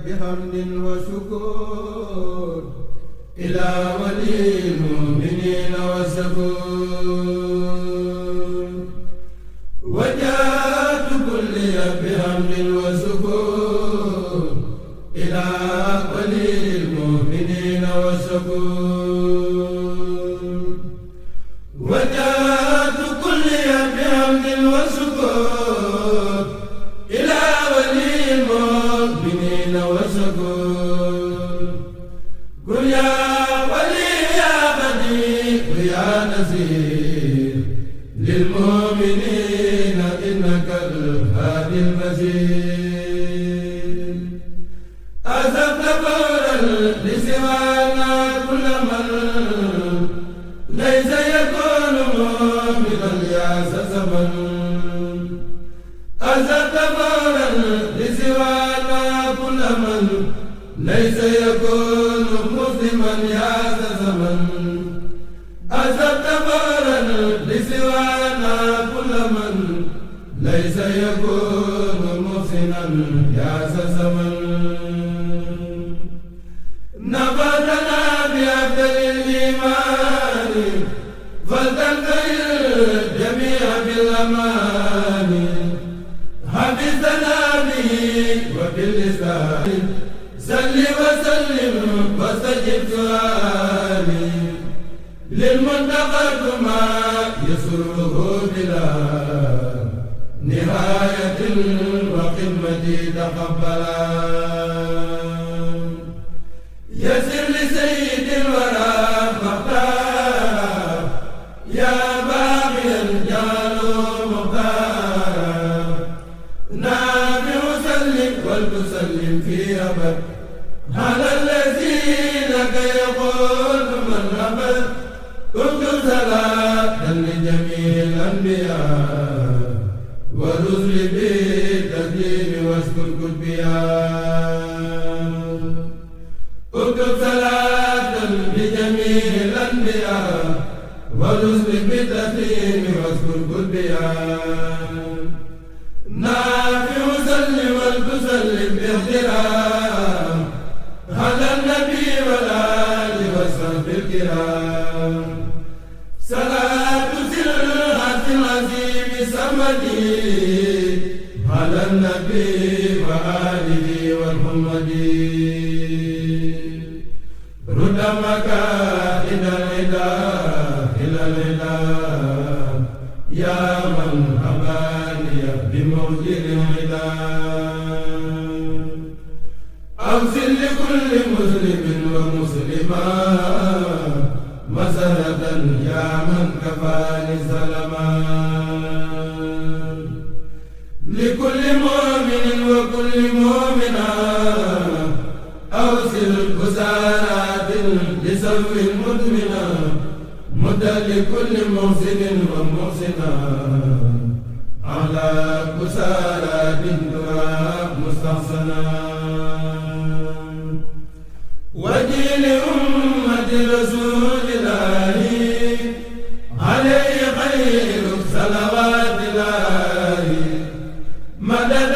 بحمد وشكر إلى ولي المؤمنين والسكون وجاءت كلي بحمد وشكر إلى ولي المؤمنين والسكون وجاءت كلي بحمد وشكر إلى ولي المؤمنين والسكون قل يا ولي يا بديع يا نذير للمؤمنين إنك الهادي المزيد أذبت فورا لسوانا كل من ليس يكون مؤمنا يا زمن أذبت فورا لسوانا كل من ليس يكون مسلما يا زمن أذبت فورا لسوانا كل من ليس يكون محسنا يا زمن نبذنا بأفضل الإيمان فلتنتهي الجميع بالأمان حفظنا به وباللسان سل وسلم واستجب سؤالي للمنتقى ما يسره بلا نهاية وخدمتي تقبلا يسر لسيد الورى مختار يا باغيا جعله مختار نافع سلم ولتسلم في أبد على الذين يقول من أبد اكتب صلاة لجميع الأنبياء والرسل بالتسليم واشكر كتبيا اكتب صلاة لجميع الأنبياء والرسل بالتسليم واشكر كتبيا نافع سلم ولتسلم باحترام على النبي والآل وصحبه الكرام صلاة سرعة العظيم سمدي على النبي وآله والحمدي رد مكائد الإله إلى الإله يا من أباني بموجد العداء أغفر لكل مسلم ومسلمة مسرة يا من كفاني سلما لكل مؤمن وكل مؤمنة أوصل بسارات لسوء مدمنة مد لكل محسن ومحسنة على بسارات دعاء مستحسنة وجيل أمة رسول الله عليه خير صلوات الله مدد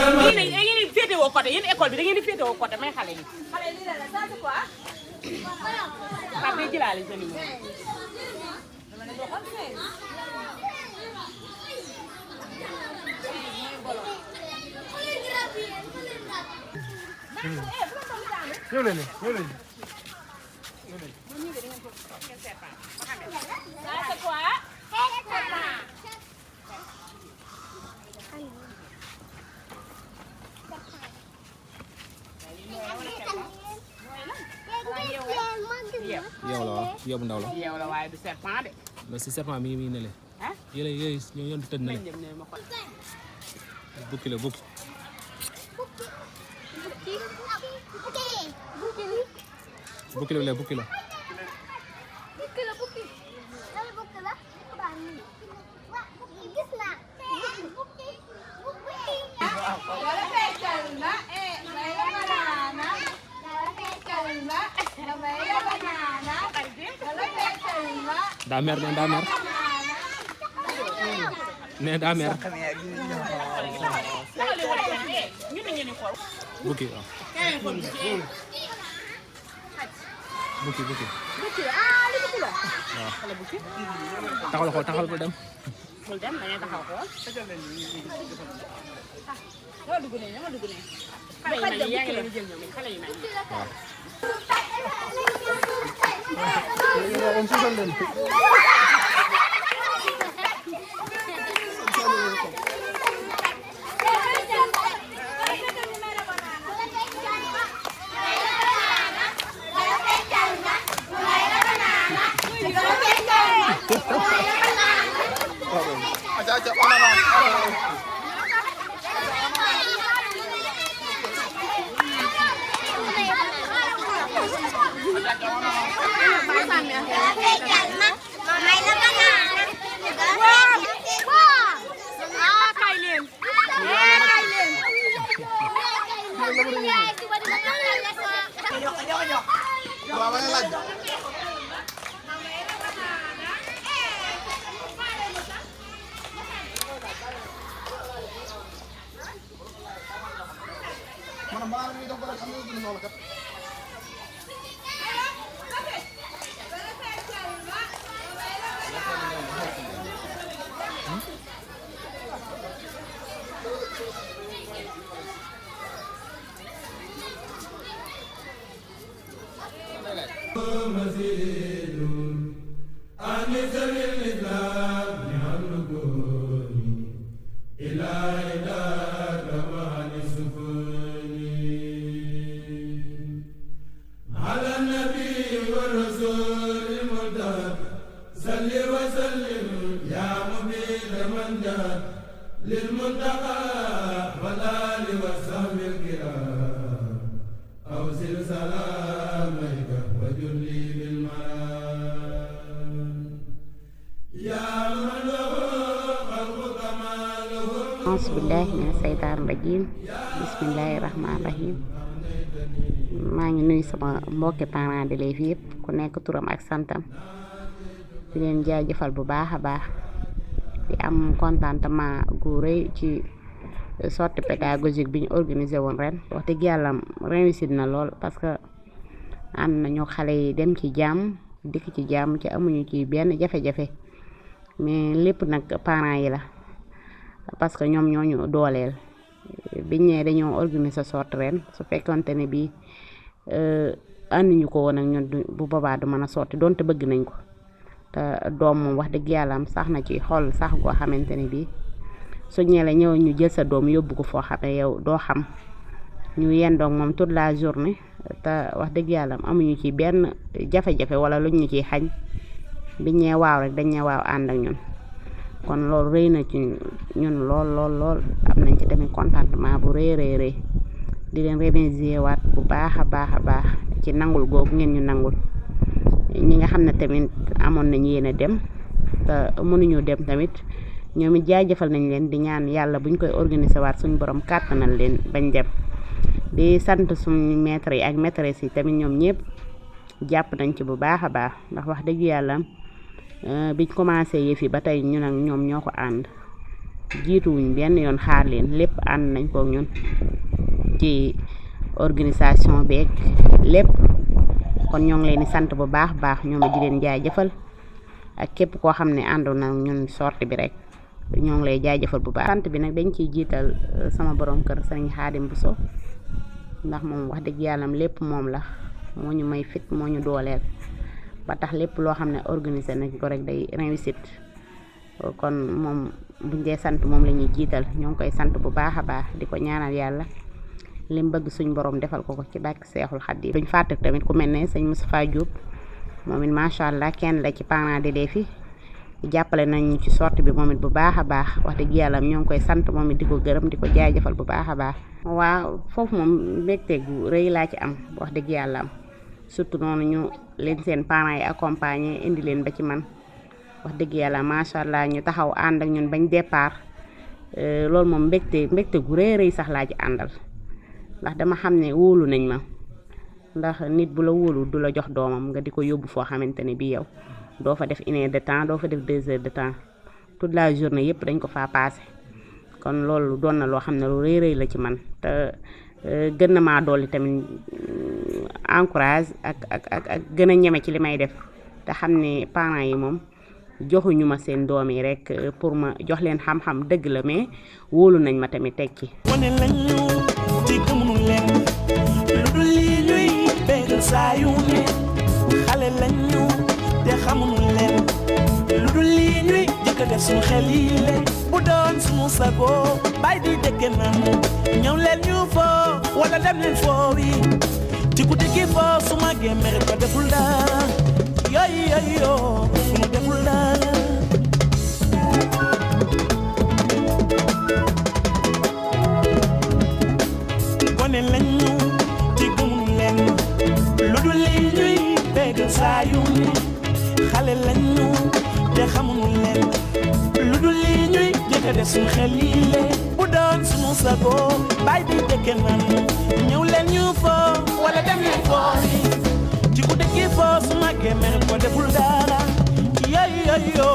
yéen école bi da ngeen di féetewoo côté may xale yi. xale yi la ça c'est quoi. Pape day jëlaale sa numéro. dama ne boo xam ñëw leen ñëw leen. ça c'est quoi. yow la waaw yow bu ndaw la. yow la waaye du serpent de. mais si serpent mi ngi ne le. ah yooyu ñoo tëdd na le. bukki la bukki. bukki la bukki la. daa mer ne daa mer. ne daa mer. bukki waaw. bukki bukki bukki la ah li bukki la. waaw wala bukki. taxawal bul dem bul dem da ngay taxaw xool. nga dugg ne nga dugg ne. xale yi mag yi yaa ngi leen di jël ñoom xale yi mag yi. waaw Bismillahi mina seytaan rajim bismillahi rahmaan rahim maa ngi nuyu sama mbokki parents d'élèves yëpp ku nekk turam ak santam di leen jaajëfal bu baax a baax di am contentement gu rëy ci sortie pédagogique bi ñu organisé woon ren wax dëgg yàlla réussir na lool parce que ànd nañu xale yi dem ci jàmm dikk ci jàmm ci amuñu ci benn jafe-jafe mais lépp nag parents yi la parce que ñoom ñoo ñu dooleel biñ ne dañoo organiser sortie ren su fekkonte ne bii ànduñu ko woon ak ñun bu boobaa du mën a sotti donte bëgg nañ ko te doom moom wax dëgg yàlla am sax na ci xol sax goo xamante ne bii su ñëwee ñëw ñu jël sa doom yóbbu ko foo xam ne yow doo xam ñu yendoog moom toute la journée te wax dëgg yàlla amuñu ci benn jafe-jafe wala luñ ñu ciy xañ biñ ñee waaw rek dañ ñee waaw ànd ak ñun. kon loolu rëy na ci ñun lool am nañ ci tamit contentement bu rëy di leen remercier waat bu baax a baax ci nangul googu ngeen ñu nangul ñi nga xam ne tamit amoon nañ yéene dem te mënuñu dem tamit ñoom it jaajëfal nañ leen di ñaan yàlla buñ koy organiser waat suñ borom kàttanal leen bañ dem di sant suñu maîtres yi ak maîtresses yi tamit ñoom ñëpp jàpp nañ ci bu baax a baax ndax wax dëgg yàlla biñ commencé yëf yi ba tey ñun ak ñoom ñoo ko ànd jiituwuñ benn yoon xaar leen lépp ànd nañ kook ñun ci organisation beeg lépp kon ñoo ngi leen di sant bu baax ñoom di leen jaajëfal ak képp koo xam ne àndoon na ñun sortie bi rek ñoo ngi lay jaajëfal bu baax. sant bi nag dañ ciy jiital sama borom kër Sëriñ Xaadim Buso ndax moom wax dëgg yàlla lépp moom la moo ñu may fit moo ñu dooleel ba tax lépp loo xam ne organisé nañ ko rek day réussite kon moom buñ dee sant moom la ñuy jiital ñoo ngi koy sant bu baax a baax di ko ñaanal yàlla lim bëgg suñ borom defal ko ci bàkk Seexul Xadiim. duñ fàtte tamit ku mel ne sëñ Moustapha Diop moom it macha allah kenn la ci parents d'élèves yi jàppale nañ ci sortie bi moom it bu baax a baax wax dëgg yàlla ñoo ngi koy sant moom it di ko gërëm di ko jaajëfal bu baax a baax. waaw foofu moom mbégte gu rëy laa ci am wax dëgg yàlla am surtout noonu ñu leen seen parents yi accompagner indi leen ba ci man wax dëgg yàlla macha allah ñu taxaw ànd ak ñun bañ départ loolu moom mbégte gu rëy sax laa ci àndal ndax dama xam ne wóolu nañ ma ndax nit bu la wóolu du la jox doomam nga di ko yóbbu foo xamante ne bii yow doo fa def 1 heure de temps doo fa def 2 heures de temps toute la journée yëpp dañ ko faa passé kon loolu doon na loo xam ne lu rëy la ci man te gën na maa dolli tamit encourage ak gën a ñeme ci li may def te xam ne parents yi moom joxuñu ma seen doom yi rek pour ma jox leen xam-xam dëgg la mais wóolu nañ ma tamit teg ci. wane lañu ci gëmunu leen lu dul lii ñuy bégal saa yu ne xale lañu te xamunu leen lu dul lii ñuy jëkk def suñu xel yi le bu doon suñu sago bay di dëkke nan ñëw leen ñu foo wala dem leen foo wi ci ku dëkki foo su ma gémmee ko deful dara yo mu deful dara wane lañu ci gëmunu leen lu dul lii ñuy bégal saa yu ne xale lañu te xamunu leen lu dul lii ñuy jëkk def suñu xel yi le bu doon suñu sago bay di dëkke nan ñëw leen ñu foo wala dem leen foo ci ku dëkki foo su ma gémmee ko deful dara yo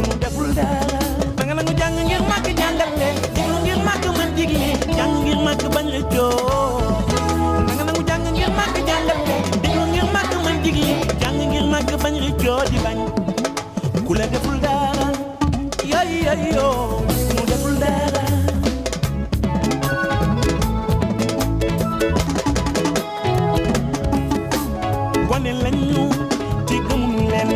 mu deful dara da nga nangu jàng ngir màgg jàngal leen déglu ngir màgg man digle jàng ngir màgg bañ la joo da nga nangu jàng ngir màgg jàngal leen déglu ngir màgg man digle jàng ngir màgg bañ la joo di bañ ku la deful dara yo mu deful dara wane lañu ci gëmunu leen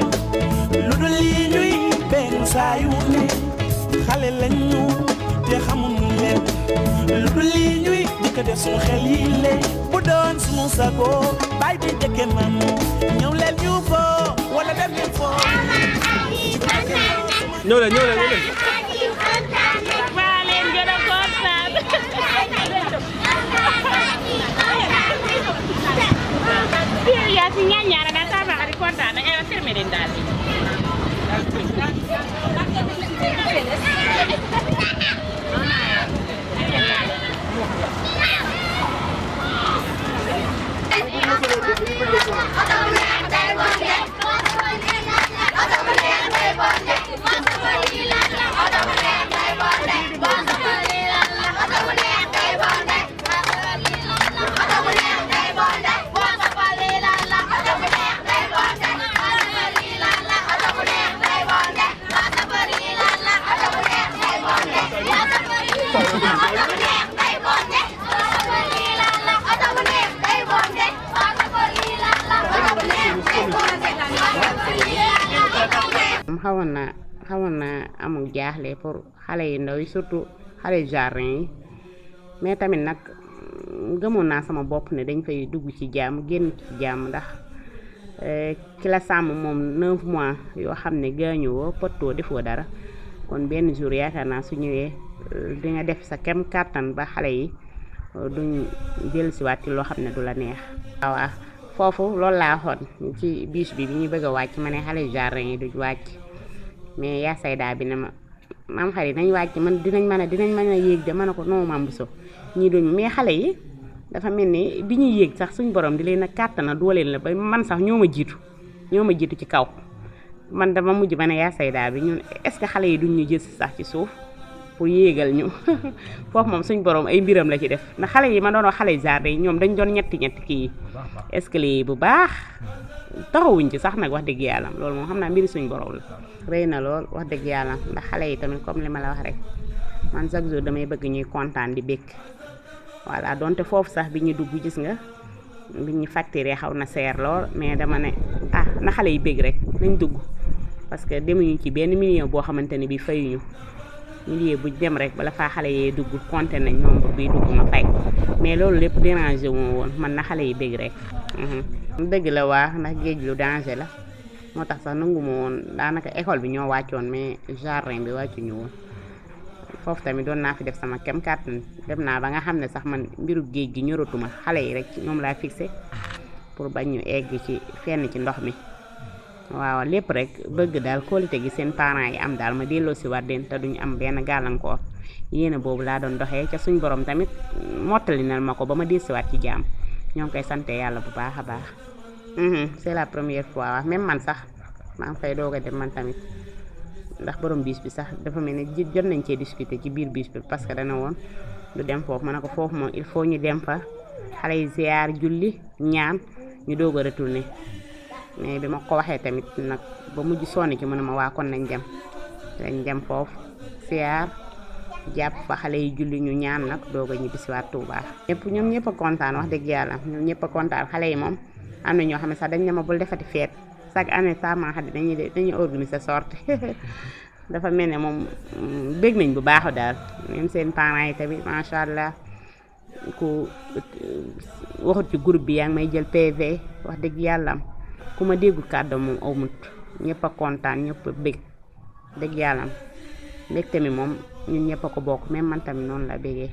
lu dul lii ñuy benn saa yu ne xale lañu te xamunu leen lu dul lii ñuy jëkk def suñu xel yi le bu doon suñu sago bay di jëkke man ñëw leen ñu foo wala dem leen foo ñëw leen maa leen gën a kontaan yaa si ñaññaara daal sama xarit kontaan na ewa terme den daal xawoon na amul jaaxle pour xale yu ndaw yi surtout xale jardin yi mais tamit nag gëmoon naa sama bopp ne dañ fay dugg ci jàmm génn ci jàmm ndax ki la sàmm moom 9 mois yoo xam ne gaañuwoo pëttoo defoo dara kon benn jour yaakaar naa su ñëwee di nga def sa kem kàttan ba xale yi duñ dellusiwaat ci loo xam ne du la neex. waaw foofu loolu laa waxoon ci biis bi ñu bëgg a wàcc ma ne xale jardin yi duñ wàcc mais yaa saydaa bi ne ma maam xarit nañ wàcc man dinañ mën a yéeg de ma ne ko non maam Bousso ñii duñ mais xale yi dafa mel ni bi ñuy yéeg sax suñ borom di leen a kàttana dooleel la ba man sax ñoo ma jiitu ci kaw man dama mujj ba ne yaa saydaa bi ñun est-ce que xale yi duñ ñu jël sax ci suuf pour yéegal ñu foofu moom suñ borom ay mbiram la ci def ndax xale yi ma doon wax xale jardin yi ñoom dañ doon ñetti kii yi escalier yi bu baax taxawuñ ci sax nag wax dëgg yàlla loolu moom xam naa mbiri suñ borom la rëy na lool wax dëgg yàlla ndax xale yi tamit comme li ma la wax rek man chaque jour damay bëgg ñuy kontaan di békk voilà donte foofu sax bi ñu dugg gis nga bi ñu facturé xaw na seer lool mais dama ne na xale yi bég rek nañ dugg parce que demuñu ci benn million boo xamante ne bi fayuñu milieu bu dem rek bala faa xale yee dugg compté nañ nombre bi dugg ma fay mais loolu lépp dérangé moo woon man na xale yi bég rek dëgg la waa ndax géej lu danger la moo tax sax nangu ma woon daanaka école bi ñoo wàccoon mais jardin bi wàccuñu woon foofu tamit doon naa fi def sama kem kàttan dem naa ba nga xam ne sax man mbiru géej gi ñoratuma xale yi rek ñoom laa fixé pour bañ ñu egg ci fenn ci ndox mi waaw lépp rek bëgg daal qualité gi seen parents yi am daal ma delloo si waat leen te duñu am benn gàllankoor yéene boobu laa doon doxee ca suñ borom tamit mottali na ma ko ba ma dellusiwaat ci jaam ñoo ngi koy sante yàlla bu baax a baax. c'est la première fois wax même man sax maa ngi fay doog a dem man tamit ndax borom biis bi sax dafa mel ni jot nañ cee discuter ci biir biis bi parce que dana woon du dem foofu ma ne ko foofu moom il faut ñu dem fa xale yi ziar julli ñaan ñu doog a retourné mais bi ma ko waxee tamit nag ba mujj sonn ci mu ne ma waa kon nañ dem foofu ziar jàpp fa xale yi julli ñu ñaan nag doog a ñibbisiwaat Touba. ñoom ñëpp a kontaan wax dëgg yàlla ñoom ñëpp a kontaan xale yi moom am na ñoo xam ne sax dañ ne ma bul defati feet chaque année sax maa xam ne dañuy organiser sortie dafa mel ne moom bég nañ bu baax daal même seen parents yi tamit macha allah ku waxut ci groupe bi yaa ngi may jël PV wax dëgg yàlla ku ma déggul kàddu moom amut ñëpp a kontaan ñëpp a bég dëgg yàlla mbégte mi moom ñun ñëpp a ko bokk même man tamit noonu la bégee.